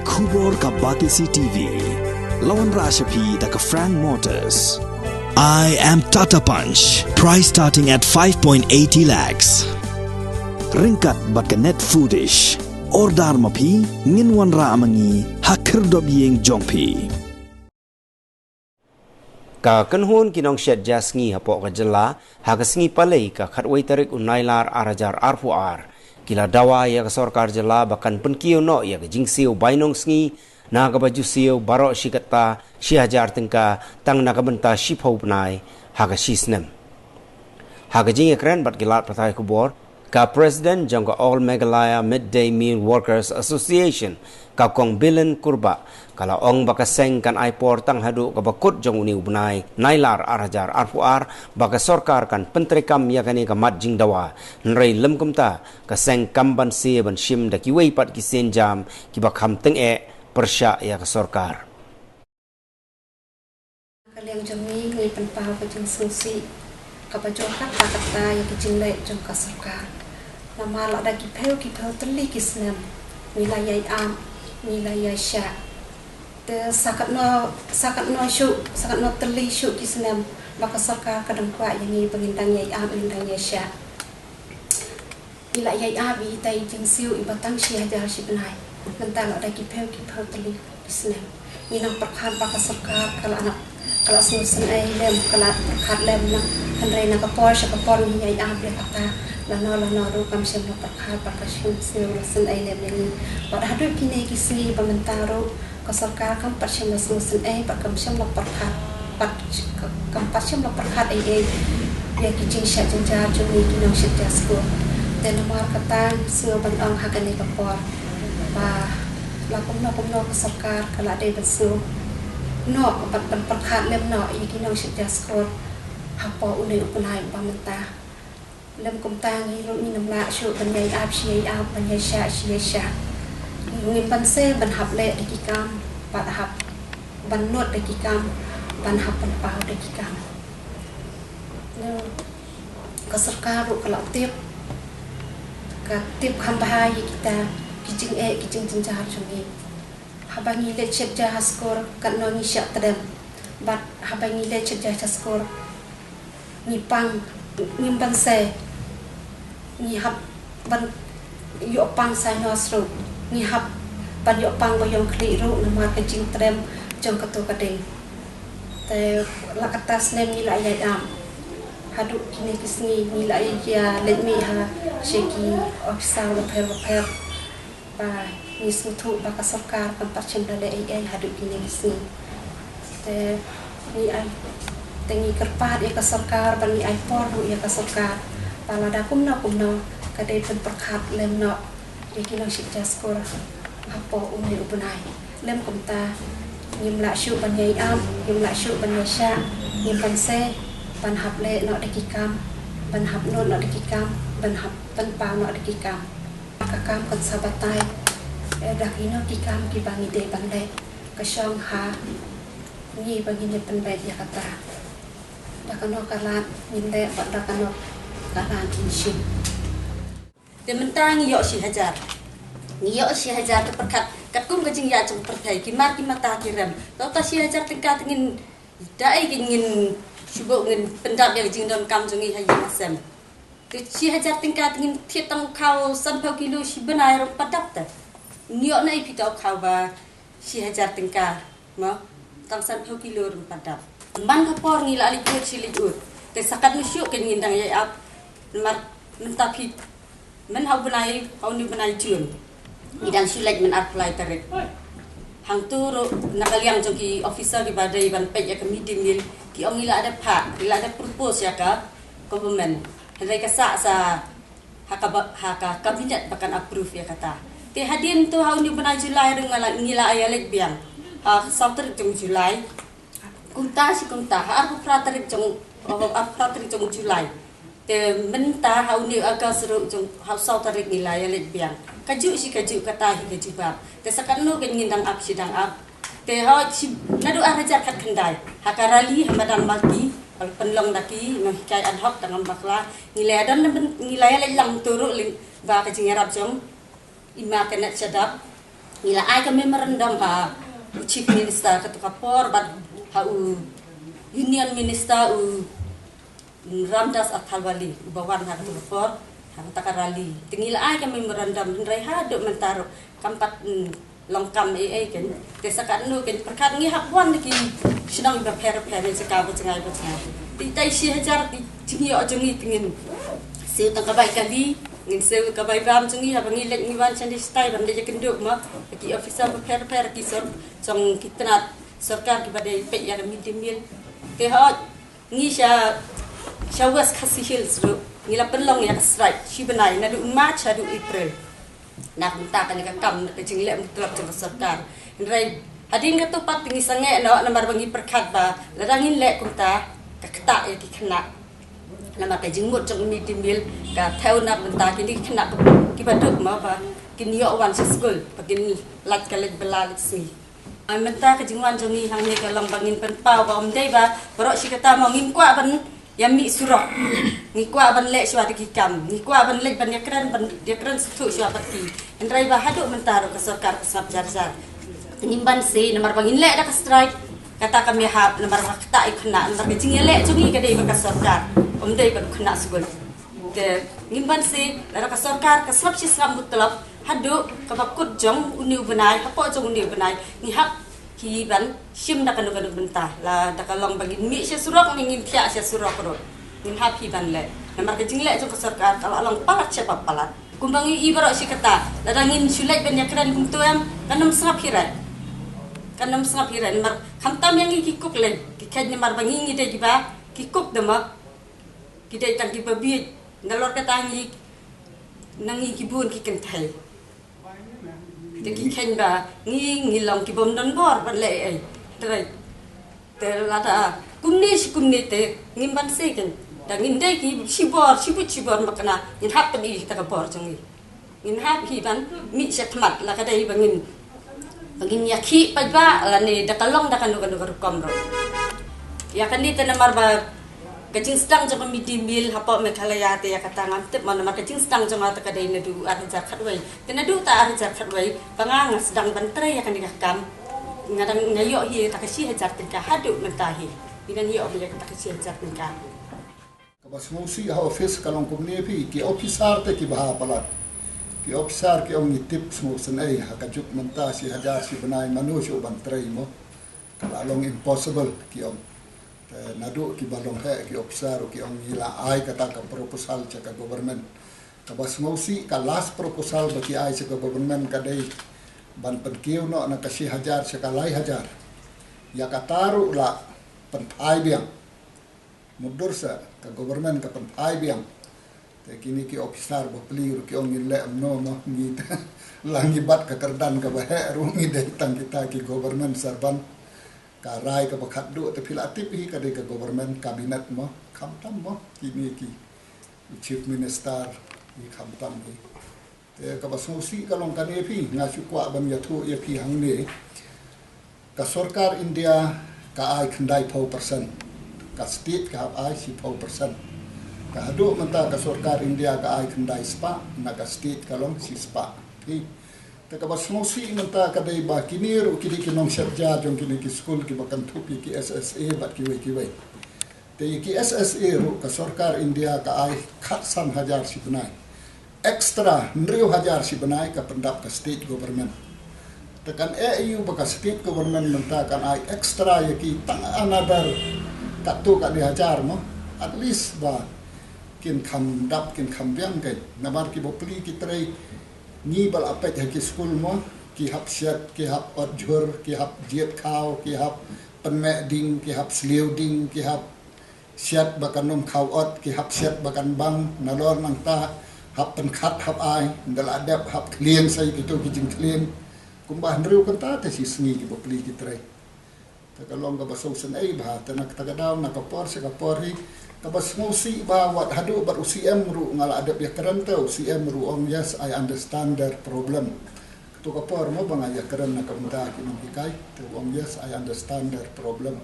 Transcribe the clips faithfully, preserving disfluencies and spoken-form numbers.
Khubor ka Batesi T V. La wanrah sha phi da ka Frank Motors. I am Tata Punch. Price starting at five point eighty lakhs. Ryngkat bad ka Net Foodish. Order ma phi, ngin wanrah ma ngi ha khyrdop ïing jong phi. Ka kynhun ki nongshet ja sngi hapoh ka jylla, ha ka sngi Palei ka khatwei tarik u Nailar ar hajar arphew ar, ki la dawa ïa ka sorkar jylla ba kan pynkiew noh ïa ka jingsiew bainong sngi, na kaba ju siew baroh shi katta shi hajar tyngka tang na ka bynta shiphew bnai ha ka shi snem. Ha ka jingïakren bad ki lad pathai khubor, ka President jong ka All Meghalaya Midday Meal Workers Association, ka Kong Bilen Kurbah, ka la ong ba ka seng kan ai por tang haduh kaba kut jong une u bnai Nailar ar hajar arphew ar ba ka sorkar kan pyntreikam ïa kane ka mat jingdawa. Hynrei lym kumta, ka seng kam banse ban shim da kiwei pat ki sienjam kiba kham tyngeh pyrshah ïa ka sorkar. Ka liang jong ngi, ngi pynpaw ka jingsngewsih kaba jur katta katta ïa ka jingleh jong ka sorkar. Namar lada ki phew ki phew tylli ki snem ngi la ïai ap, ngi la ïai shah. Te sa katno, sa katno shuh, sa katno tylli shuh ki snem ba ka sorkar ka dang kwah ïa ngi ba ngin dang ïai ap, ngin dang ïai shah. Ngi la ïai ap ïa ita i jingsiew iba tang shi hajar shi bnai. Mynta la dei ki phew ki phew tylli ki snem. Ngi nang pyrkhat ba ka sorkar ka la nang, ka la sngewsynei lem, ka la pyrkhat lem nang. Hynrei na ka por sha ka por ngi ïai ap ïa kata. Lano lano ruh kam shym la pyrkhat ba ka sngewsynei lem ïa ngi. Bad haduh kine ki sngi ba mynta ruh ka sorkar kam pat shym la sngewsynei, bad kam shym la pyrkhat, bad kam pat shym la pyrkhat ei ei ïa ki jingshah jynjar jong ngi ki nongshit jar skur. Te namar kata sngew ban ong ha kane ka por ba la kumno kumno ka sorkar ka la dei ban sngew noh bad ban pyrkhat lem noh ïa ki nongshit jar skur hapoh une u bnai ba mynta. Lem kumta ngi ruh ngin ym lah shuh ban ïai ap shi ïai ap, ban ïai shah shi ïai shah. Ngim banse ban hap leh da ki kam, bad hap ban nud da ki kam, ban hap ban paw da ki kam. Ka sorkar ruh ka la tip, ka tip kham bha ïa kita ki jingeh ki jingjynjar jong ngi. Haba ngi leit shet ja ha skur katno ngi shah tdem, bad haba ngi leit shet ja ha skur ngi pang, ngim banse, ngi hap ban ïoh pang sainos ruh, ngi hap ban ïoh pang ba ïong khlieh ruh namar ka jingtdem jong kato ka ding. Te la kata snem ngi la ïai ap. Haduh kine ki sngi ngi la ïa leit mih ha sha ki officer bapher bapher. Ba ngi sngewthuh ba ka sorkar kam pat shym la leh ei ei haduh kine ki sngi. Te ngi ai, te ngi kyrpad ïa ka sorkar, ba ngi ai por ruh ïa ka sorkar ba lada kumno kumno ka dei ban pyrkhat lem noh ïa ki nongshit jar skur hapoh une u bnai. Lem kumta ngim lah shuh ban ïai ap, ngim lah shuh ban ïai shah, ngim banse ban hap leh noh da ki kam, ban hap nud noh da ki kam, ban hap pynpaw noh da ki kam. Ka kam kan sa batai, eh, da kino ki kam kiba ngi dei ban leh, ka shong ha ngi ba ngin ïa pynbeit ïa kata. Da kano ka lad ngin leh bad da kano ka lad ngin shim. Te mynta ngi ïoh shi hajar. Ngi ïoh shi hajar te pyrkhat katkum ka jingïaid jong ka pyrthei, ki mar ki mata ki rem. Tang uta shi hajar tyngka te ngin da ei, ngin shu buh ngin pyndap ïa ka jingdonkam jong ngi ha ïing ha sem. Te shi hajar tyngka te ngin thied tang u khaw sanphew kilo shi bnai ruh ym pat dap te. Ngi ïoh na ei phi ta u khaw ba shi hajar tyngka, mo? Tang sanphew kilo ruh ym pat dap. Man ka por ngi la leit ud shi leit ud. Te sa katno shuh kein ngin dang ïai ap. Namar mynta phi, myn ha u bnai, ha une u bnai June, ngi dang shu leit myn arphew lai tarik. Hangto ruh na ka liang jong ki officer kiba dei ban peit ïa ka midday meal, ki ong ngi la dep phah, ngi la dep propose ïa ka government. Hynrei ka sah sa ha ka ba, ha ka cabinet ba kan approve ïa kata. Te hadien to ha une u bnai July ruh nga la, ngi la ïa leit biang ha saw tarik jong July. Kumta shi kumta ha arphew phra tarik jong, oh, arphew phra tarik jong July. Te mynta ha une u August ruh jong ha u saw tarik ngi la ïa leit biang. Kajuh shi kajuh, kata hi ka jubab. Te sa katno kein ngin dang ap shi dang ap. Te hooid shi naduh ar hajar khatkhyndai ha ka rally ha madan Malki, ba la pynlong da ki nonghikai ad hoc tang ym bakla, ngi la ïa don, ngi la ïa leit lang to ruh lyngba ka jingïarap jong i ma Kenneth Shadap. Ngi la ai ka memorandum ha u Chief Minister kato ka por bad ha u Union Minister u Ramdas Athalwale uba wan ha kato ka por ha kata ka rally. Te ngi la ai ka memorandum hynrei haduh mynta ruh kam pat long kam ei ei kan. Te sa katno kan pyrkhat ngi hap wan ki shnong ba pher pher ne jaka ba jngai ba jngai. Te tai shi hajar te jingïoh jong ngi te ngin siew tang ka bai kali, ngin siew ka bai bam jong ngi haba ngi leit ngi wan shane shatai ban leit ïakynduh ma ki officer ba pher pher ki sor jong ki tnat sorkar kiba dei peit ïa ka mid day meal. Te hooid ngi sha sha West Khasi Hills ruh ngi la pynlong ïa ka strike shi bnai naduh March haduh April. Na ka bynta kane ka kam na ka jingleh mutlop jong ka sorkar. Hynrei hadien kato pat te ngi sangeh noh namar ba ngi pyrkhat ba lada ngin leh kumta ka ktah ïa ki khynnah. Namar ka jingmut jong mid day meal ka thew na ka bynta kine ki khynnah kiba duk ma ba kin ïoh wan sha skul ba kin lait ka leit bylla leit sngi. Mynta ka jingwan jong ngi hangne ka long ba ngin pynpaw ba ym dei ba baroh shi katta mo ngim kwah ban ïa mih surok. Ngi kwah ban leh shuwa da ki kam, ngi kwah ban leit ban ïakren ban ïakren sngewthuh shuwa bad ki. Hynrei ba haduh mynta ruh ka sorkar ka sngap jar jar. Ngim banse namar ba ngin leh da ka strike kata kam ïahap namar ba kata i khynnah namar ka jingïaleh jong ngi ka dei bad ka sorkar, ym dei bad u khynnah skul. Te ngim banse lada ka sorkar ka sngap shi sngap mutlop haduh kaba kut jong une u bnai hapoh jong une u bnai ngi hap hi ban shim da kano kano bynta lada ka long ba ngin mih sha surok ne ngin thiah sha surok ruh. Ngin hap hi ban leh namar ka jingleh jong ka sorkar ka la long palat sha ba palat. Kumba ngi i baroh shi katta lada ngin shu leit ban ïakren kumto em kan ym sngap hi re. Kan ym sngap hi re namar khamtam ïa ngi ki kuk leh ki kheit namar ba ngi ngi dei kiba ki kuk da ma ki dei tang kiba bieit. Nalor kata ngi na ngi ki bun ki kynthei. Te ki kheiñ ba ngi ngi long ki bym don bor ban leh ei. Te lada kumne shi kumne te ngim banse kan. Da ngin dei ki shibor shibut shibor ma kane ngin hap pyni ta ka bor jong ngi. Ngin hap hi ban mih sha khmat la ka dei ba ngin ba ngin ïakhih paidbah lane da ka long da kano kano ka rukom ruh. Ïa kane te namar ba ka jingsdang jong ka mid day meal hapoh Meghalaya te ïa kata ngam tip mo namar ka jingsdang jong nga te ka dei naduh ar hajar khatwei. Te naduh ta ar hajar khatwei ba nga nga sdang ban trei ïa kane ka kam. Nga dang nga ïoh hi ta ka shi hajar tyngka haduh mynta hi. Ngi dang ïoh hi ïa kata ka shi hajar tyngka. Kaba sngewsih ha office ka long kumne phi ki officer te kiba ha palat. Ki officer ki ong ngi tip sngewsynei ha ka juk mynta shi hajar shi bnai mano shuh ban trei mo. Ka la long impossible ki ong. Te naduh kiba long heh ki officer ki ong ngi la ai kata ka proposal sha ka government. Kaba sngewsih ka last proposal ba ki ai sha ka government ka dei ban pynkiew noh na ka shi hajar sha ka lai hajar. Ïa kata ruh la pynphai biang. Mutdur sa ka government ka pynphai biang. Te kine ki officer ba pli ruh ki ong ngin leh kumno mo ngi la ngi bat ka kyrdan kaba heh ruh ngi dei tang kita ki government servant. Ka rai kaba khatduh te phi la tip hi ka dei ka government cabinet mo khamtam mo kine ki chief minister hi khamtam hi. Te kaba sngewsih ka long kane phi nga shu kwah ban ïathuh ïa phi hangne. Ka sorkar India ka ai khyndai phew percent. Ka state ka hap ai shi phew percent. Ka haduh mynta ka sorkar India ka ai khyndai spah na ka state ka long shi spah. Phi. Te kaba sngewsih mynta ka dei ba kine ruh ki dei ki nongshad ja jong kine ki skul kiba kynthup ïa ki S S A bad kiwei kiwei. Te ïa ki S S A ruh ka sorkar India ka ai khatsan hajar shi bnai. Extra hynriew hajar shi bnai ka pyndap ka state government. Te kan eh ïa u ba ka state government mynta kan ai extra ïa ki tang another katto katne hajar mo. At least ba kin kham dap kin kham biang kein. Namar ki bapli ki trei ngi ba la peit ha ki skul mo ki hap shet ki hap ot jhur ki hap jied khaw ki hap pynmeh ding ki hap sliew ding ki hap shet ba kan ym khaw ot ki hap shet ba kan bang nalor nangta hap pynkhat hap ai nda la dep hap khlien sa ïa kito ki jingkhlien kumba hynriew kynta te shi sngi ki bapli ki trei. Te ka long kaba sngewsynei bha te na kata ka daw na ka por sha ka por hi kaba sngewsih bha wat haduh bad u C M ruh nga la dep ïakren te u C M ruh ong yes I understand their problem. Kato ka por mo ba nga ïakren na ka bynta ki nonghikai te u ong yes I understand their problem.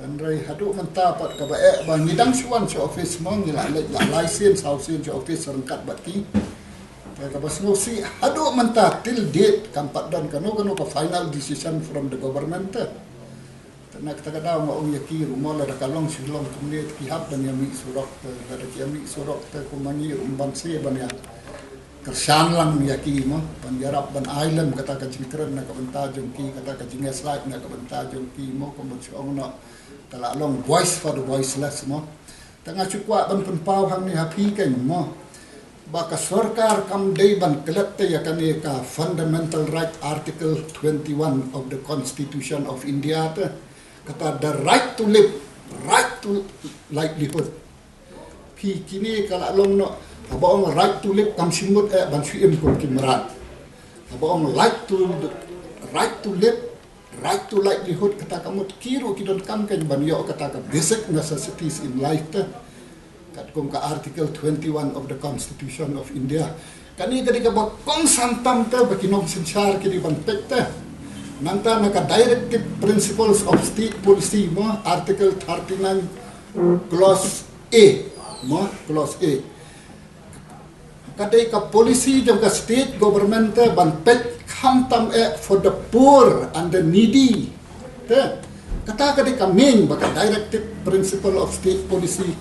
Hynrei haduh mynta pat kaba eh ba ngi dang shu wan sha office mo ngi la leit la lai sien saw sien sha office ryngkat bad ki. Kaba sngewsih haduh mynta till date kam pat don kano kano ka final decision from the government te. Te na kata ka daw nga ong ïa ki ruh mo, lada ka long shu long kumne te ki hap ban ïa mih surok te, lada ki ïa mih surok te kum ma ngi ruh ban se ban ïa kyrshan lang ïa ki mo, ban ïarap ban ai lem kata ka jingkren na ka bynta jong ki, kata ka jingïasaid na ka bynta jong ki mo, kum ban shu ong noh, ka la long voice for the voiceless mo. Te nga shu kwah ban pynpaw hangne ha phi kein mo, ba ka sorkar kam dei ban klet te ïa kane ka fundamental right, article twenty-one of the Constitution of India te, kata the right to live, right to livelihood. Phi, kine ka la long noh, haba ong right to live kam shym mut eh ban shu im kum ki mrad. Haba ong right to, right to live, right to livelihood, kata ka mut ki ruh ki donkam kein ban ïoh kata ka basic necessities in life te, katkum ka article twenty-one of the Constitution of India. Kane ka dei kaba kongsan tam te ba ki nongsynshar ki dei ban peit te. Nangta na ka directive principles of state policy mo, article thirty-nine clause A mo, clause A. Ka dei ka policy jong ka state government te ban peit khamtam eh for the poor and the needy te. Kata ka dei ka main ba ka directive principle of state policy,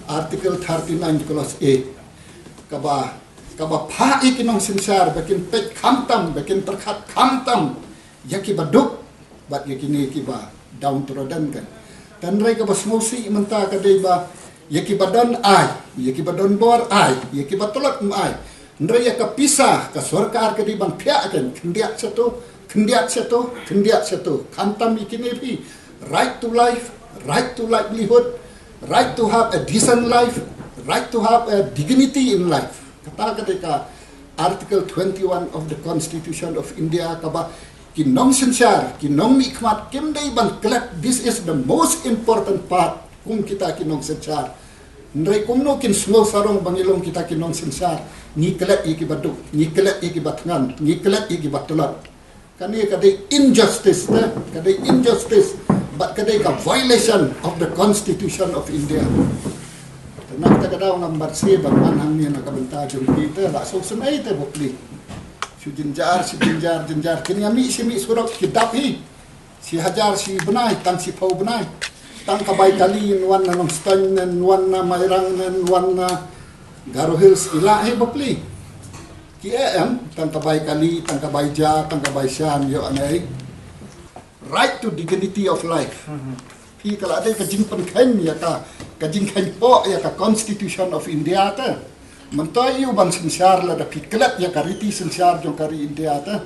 article thirty-nine clause A, kaba, kaba phah ïa ki nongsynshar ba kin peit khamtam, ba kin pyrkhat khamtam ïa kiba duk bad ïa kine kiba downtrodden kein. Te hynrei kaba sngewsih mynta ka dei ba ïa kiba don ai, ïa kiba don bor ai, ïa kiba tlot ym ai. Hynrei ïa ka pisa ka sorkar ka dei ban phiah kein, khyndiat sha to, khyndiat sha to, khyndiat sha to. Khamtam ïa kine phi, right to life, right to livelihood, right to have a decent life, right to have a dignity in life. Kata ka dei ka article twenty-one of the Constitution of India, kaba ki nongsynshar, ki nongmihkhmat kim dei ban klet. This is the most important part. Kum kita ki nongsynshar, hynrei kumno kin sngew sarong ba ngi long kita ki nongsynshar ngi klet ïa kiba duk, ngi klet ïa kiba thngan, ngi klet ïa kiba tlot? Kane ka dei injustice te, ka dei injustice bad ka dei ka violation of the Constitution of India. Te na kata ka daw ngam bat sngewbha ban wan hangne na ka bynta jong ki te, la sngewsynei te bapli. Shu jynjar, shu jynjar, jynjar. Kin ïa mih shi mih surok ki dap hi. Shi hajar shi bnai, tang shiphew bnai. Tang ka bai kali yn wan na Nongstoiñ, yn wan na Mairang, yn wan na Garo Hills, i lah hi bapli. Ki eh em, tang ka bai kali, tang ka bai ja, tang ka bai shan, ïoh anei. Right to dignity of life. Phi, ka la dei ka jingpynkheiñ ïa ka, ka jingkheiñpoh ïa ka Constitution of India te. Mynta ïa u ban synshar lada phi klet ïa ka riti synshar jong ka ri India te.